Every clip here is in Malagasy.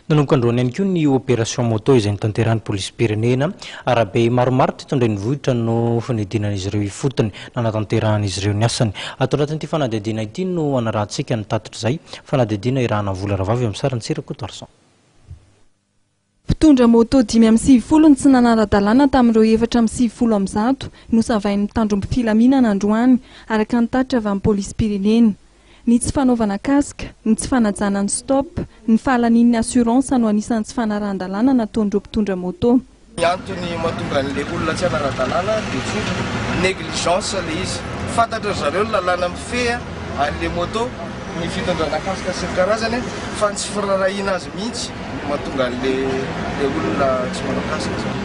Nanomboka androany ihany koa ny opération moto izay notanterahin'ny polisim-pirenena. Arabe maromaro teto an-drenivohitra no nidinan'izy ireo ifotony nanatanterahan'izy ireo ny asany. Ato anatin'ity fanadihadiana ity no hanarahantsika ny tatitr'izay fanadihadiana irahana Vola Rahavavy amin'ny sarin'i Tsirakotoarison. Mpitondra moto 95 no tsy nanara-dalàna tamin'ireo 194 nosavain'ny mpitandro filaminana androany, araka ny tatitra avy amin'ny polisim-pirenena. Ny tsy fanaovana casque, ny tsy fanajana ny stop, ny fahalanian'ny assurance no anisan'ny tsy fanarahan-dalàna nataon'ireo mpitondra moto. Ny antony mahatonga an'ilay olona tsy hanara-dalàna dia tsotra, négligence ilay izy. Fantatry ry zareo ny lalàna mifehy an'ilay moto, ny fitondrana casque sy ny karazany, fa ny tsy firaharahiana azy mihitsy no mahatonga an'ilay olona tsy manao casque izany.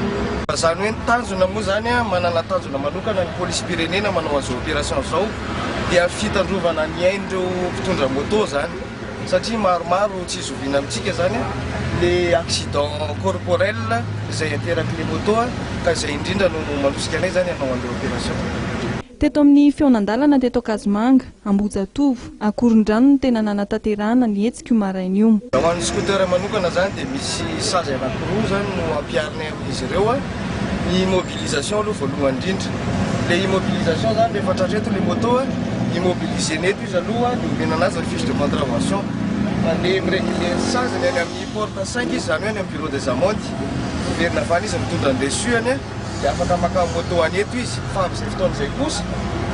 Izany hoe ny tanjona moa izany, manana tanjona manokana ny polisim-pirenena manao an'izao opération izao, dia fitandrovana ny ain'ireo mpitondra moto zany satria maromaro tsy zoviana amintsika zany le accident corporel izay aterak'le moto ka izay indrindra no manosika anay zany hanao an'le opération. Teto amin'ny fihaonan-dalana teto Ankazomanga, Ambohijatovo, Akorondrano no tena nanatanterahana ny hetsika io maraina io. Ho an'ny scooter manokana zany dia misy sazy anankiroa zany no ampiharinay amin'izy ireo. Ny immobilisation aloha voalohany indrindra. Le immobilisation zany rehefa tratra eto le moto, immobiliser-na eto izy aloha dia omena anazy ny fiche de contravention. Mandeha mi-regler ny saziny any amin'ny porte 5 izy, izany hoe any amin'ny bureau des amendes. Miverina avy any izy mitondra ny reçu-ny dia afaka maka moto any eto izy. Fa amin'izay fotoana izay kosa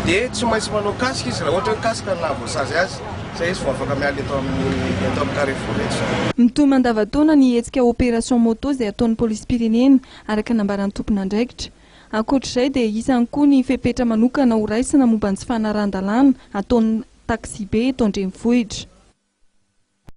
dia tsy maintsy manao casque izy raha ohatra hoe casque no nahavoasazy azy. Izay izy vao afaka miala eto amin'ny eto amin'ny carrefour eto izany. Mitohy mandavantaona ny hetsika opération moto izay ataon'ny polisim-pirenena, araka ny nambaran'ny tompon'andraikitra. Ankoatra izay dia isan'ny koa ny fepetra manokana horaisina momba ny tsy fanarahan-dalàna ataon'ny taksibe eto an-drenivohitra.